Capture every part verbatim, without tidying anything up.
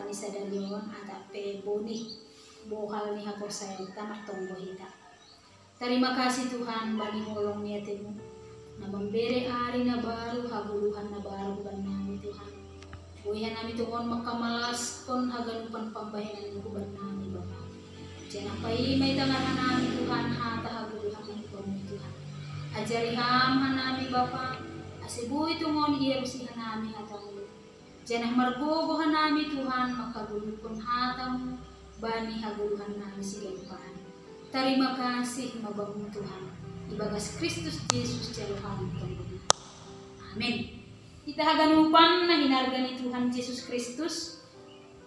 ni sadari on, atap pe boni bohal ni haporsayaonta martonggo hita. Tarima kasih Tuhan bani holong ni atemu, na mambere ari na baru, hagoluhan na baru hubannami Tuhan. Boi hanami tongon mangkamalaskon haganupan pambahenanmu hubannami Bapa. Janah paima i tangah hanami Tuhan hata hagoluhan na hubammu Tuhan. Ajari Ham hanami Bapa, ase boi tongon ialusi hanami hatamu. Janah margogoh hanami Tuhan mangkagoluhkon hatamu bani hagoluhannami siganup ari. Tarima kasih ma Bapa Tuhan, ibagas Kristus Jesus jalo Ham tonggonan. Amin. Hita haganupan na hinarga ni Tuhan Jesus Kristus,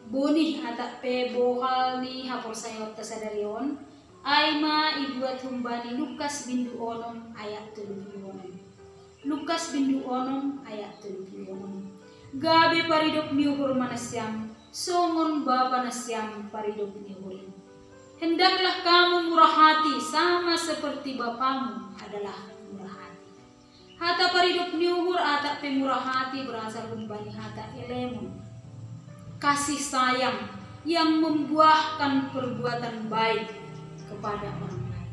boni atap pe bohal ni haporsayaonta sadari on, ai ma ibuat humbani Lukas bindu onom ayat tolu puluh onom. Lukas bindu onom ayat tolu puluh onom. Gabe paridop ni uhur ma nasiam, songon Bapa nasiam paridop ni uhur in. Hendaklah kamu murah hati sama seperti Bapamu adalah murah hati. Hata paridop ni uhur atap pe murah hati berasal humbani hata elemon, kasih sayang yang membuahkan perbuatan baik kepada orang lain.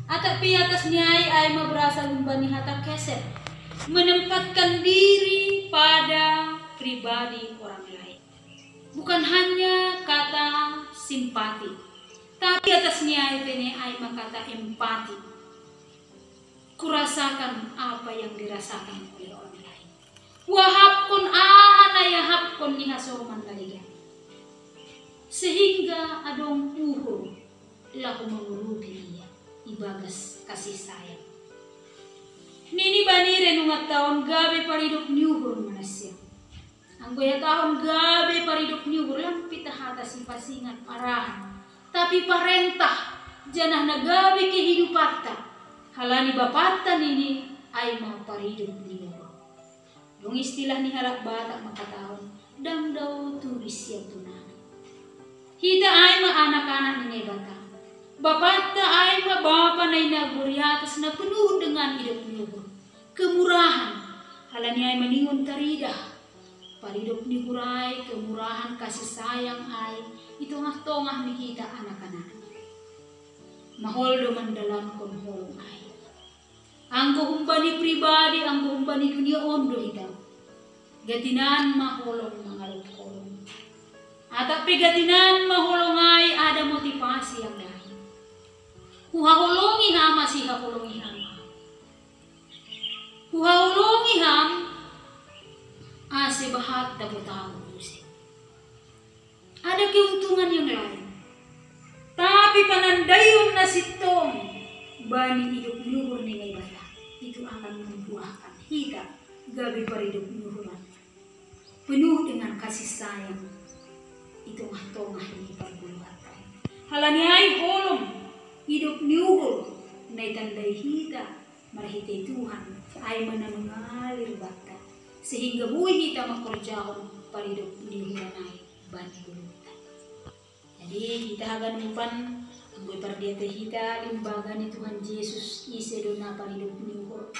Atap pe atas ni ai, ai ma berasal humbani hata kesed, menempatkan diri pada pribadi orang lain. Bukan hanya kata simpati, tapi atas ni ai pe ne ai ma kata empati. Kurasakan apa yang dirasakan oleh orang lain. Huahapkon aha na iahapkon ni hasoman na legan. Sehingga adong uhur laho mangurupi ia ibagas kasih sayang. Nini bani renunganta on gabe paridop ni uhur ma nasiam. Anggo ihatahon gabe paridop ni uhur, lang pita hata sipasingat parahan, tapi parentah, janah na gabe kehidupanta, halani Bapanta nini ai ma paridop ni uhur. Dong istilah ni halak Batak mangkatahon, ndang dao tubis sian tunangan. Hita ai ma anak-anak ni Naibata. Bapanta ai ma Bapa na i nagori atas na penuh dengan idop ni uhur, kemurahan, halani ai maningon taridah paridop ni uhur ai, kemurahan, kasih sayang ai i tongah-tongah ni hita anak-anak. Mahol do mandalankon holong ai. Anggo humbani pribadi, anggo humbani dunia on do hita, gatinan ma holong mangalop holong. Atap pe gatinan ma holong ai ada motivasi yang lain. Huhaholongi ham ase haholongi ham. Huhaholongi ham ase bahat dapot ahu muse. Ada keuntungan yang lain. Tapi panandaion na sintong bani idop ni uhur ni Naibata itu akan membuahkan hita gabe paridop ni uhur, penuh dengan kasih sayang i tongah-tongah ni pargoluhanta. Halani ai holong idop ni uhur na itandai hita marhitei Tuhan ai ma na mengalir banta, sehingga boi hita mangkorjahon paridop ni uhur ai bani goluhta. Jadi hita haganupan, anggo ipardiatei hita limbaga ni Tuhan Jesus, ise do na paridop ni uhur,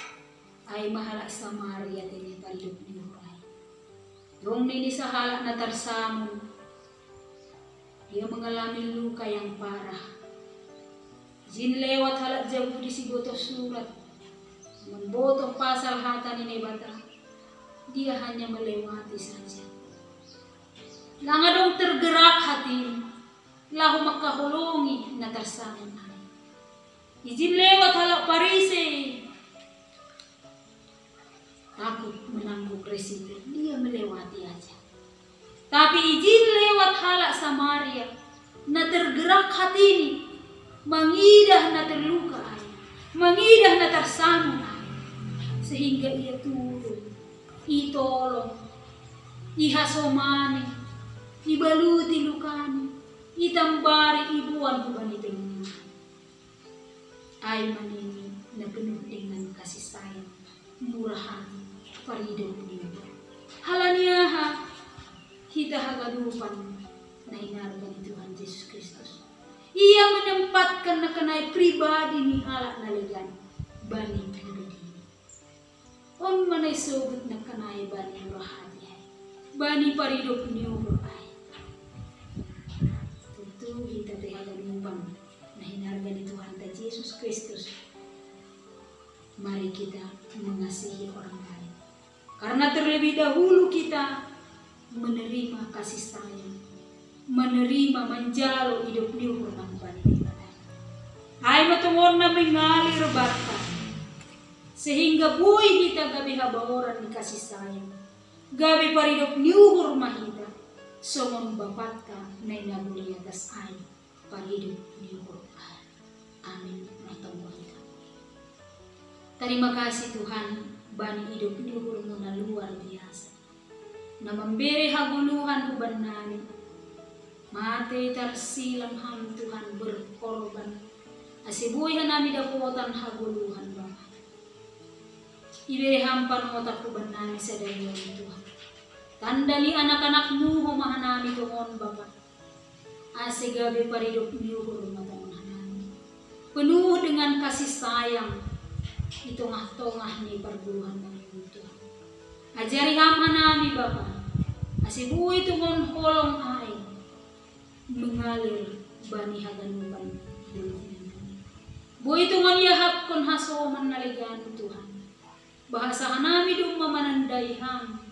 ai ma halak Samaria tene paridop ni uhur ai. Dong nini sahalak na tarsamun, ia mengalami luka yang parah. Ijin lewat halak Jahudi sibotoh surat, mambotoh pasal hata ni Naibata, dia hanya melewati saja. Lang adong tergerak hatina laho mangkaholongi na tarsamun ai. Ijin lewat halak Parisei, takut menanggung resiko, dia melewati aja. Tapi ijin lewat halak Samaria, na tergerak hatini, mangidah na terluka ai, mangidah na tarsamun ai, sehingga ia tulung, itolong, ihasomani, ibaluti lukani, itambari, iboan hubani pengingan. Ai ma nini na penuh dengan kasih sayang, murah hati, paridop ni uhur. Halani aha? Hita haganupan na hinarga ni Tuhan Jesus Kristus, ia menempatkan na kanai pribadi ni halak na legan bani pribadini. On ma na isobut na kanai bani murah hati ai, bani paridop ni uhur ai. Hita pe haganupan na hinarga ni Tuhanta Jesus Kristus, mari kita mengasihi orang lain. Karena terlebih dahulu kita menerima kasih sayang, menerima manjalo idop ni uhur nang bani Debata. Ai ma tongon na mengalir banta, sehingga boi hita gabe habaoran ni kasih sayang, gabe paridop ni uhur ma hita, songon Bapanta na i na boi atas ai paridop ni uhur ai. Amin. Martonggo hita. Tarima kasih Tuhan, bani idop ni uhurmu na luar biasa, na mambere hagoluhan hubannami. Mate tarsilang Ham Tuhan berkorban, ase boi hanami dapotan hagoluhan Bapa. Ibere Ham panotap hubannami sadari on Tuhan. Tanda ni anak-anakmu homa hanami tongon Bapa, ase gabe paridop ni uhur ma tongon hanami, penuh dengan kasih sayang di tongah-tongah ni pargoluhan nami Tuhan. Ajari Ham hanami Bapa, ase boi tongon holong ai mengalir bani haganupan. Boi tongon iahapkon hasoman na legan Tuhan, bahasa hanami domma manandai Ham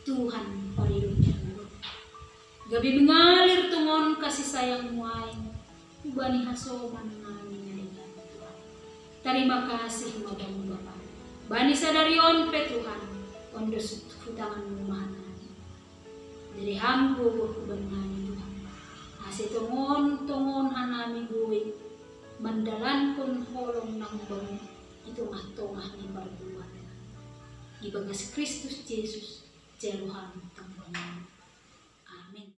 Tuhan paridop ni uhur. Gabe mengalir tongon kasih sayangmu ai hubani hasoman nami na legan Tuhan. Tarima kasih ma Bamu Bapa, bani sadari on pe Tuhan, on dos hutanganmu ma hanami. Bere Ham gogo hubannami Tuhan, ase tongon-tongon hanami boi mandalankon holong nang Bamu i tongah-tongah ni pargoluhan. Ibagas Kristus Jesus, jalo Ham tangguangan.